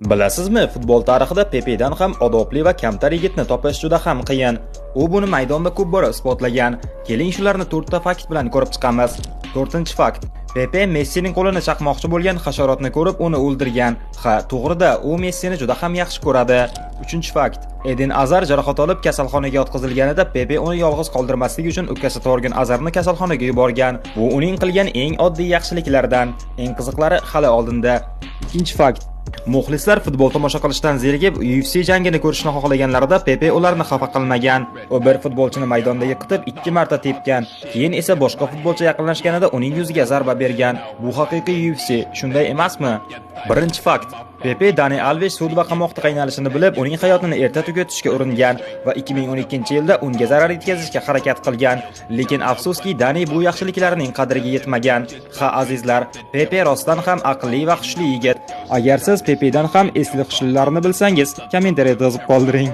Bilasizmi, futbol tarixida Pepedan ham odobli va kamtar yigitni topish juda ham qiyin. U buni maydonda ko'p bora isbotlagan. Keling, shularni to'rtta fakt bilan ko'rib chiqamiz. To'rtinchi fakt. Pepe Messining qo'lini chaqmoqchi bo'lgan hasharotni ko'rib, uni o'ldirgan. Ha, to'g'rida, u Messini juda ham yaxshi ko'radi. Uchinchi fakt. Eden Azar jarohat olib kasalxonaga yotqizilganida Pepe uni yolg'iz qoldirmaslik uchun ukasi Torgan Azarni kasalxonaga yuborgan. Bu uning qilgan eng oddiy yaxshiliklardan. Eng qiziqlari hali oldinda. Ikkinchi fakt. Muxlislar futbol tomosha qilishdan zerikib, UFC jangini ko'rishni xohlaganlarida Pepe ularni xafa qilmagan. U bir futbolchini maydonda yiqitib, ikki marta tepgan. Keyin esa boshqa futbolchi yaqinlashganida uning yuziga zarba bergan. Bu haqiqiy UFC, shunday emasmi? Birinchi fakt. Pepe Dani Alves sud va qamoqda qiynalishini bilib, uning hayotini erta tugatishga uringan va 2012-yilda unga zarar yetkazishga harakat qilgan. Lekin afsuski, Dani bu yaxshiliklarning qadriga yetmagan. Ha, azizlar, Pepe rostdan ham aqlli va hushli yigit. Agar siz Pepedan ham esli hushlilarni bilsangiz, kommentariyada yozib qoldiring.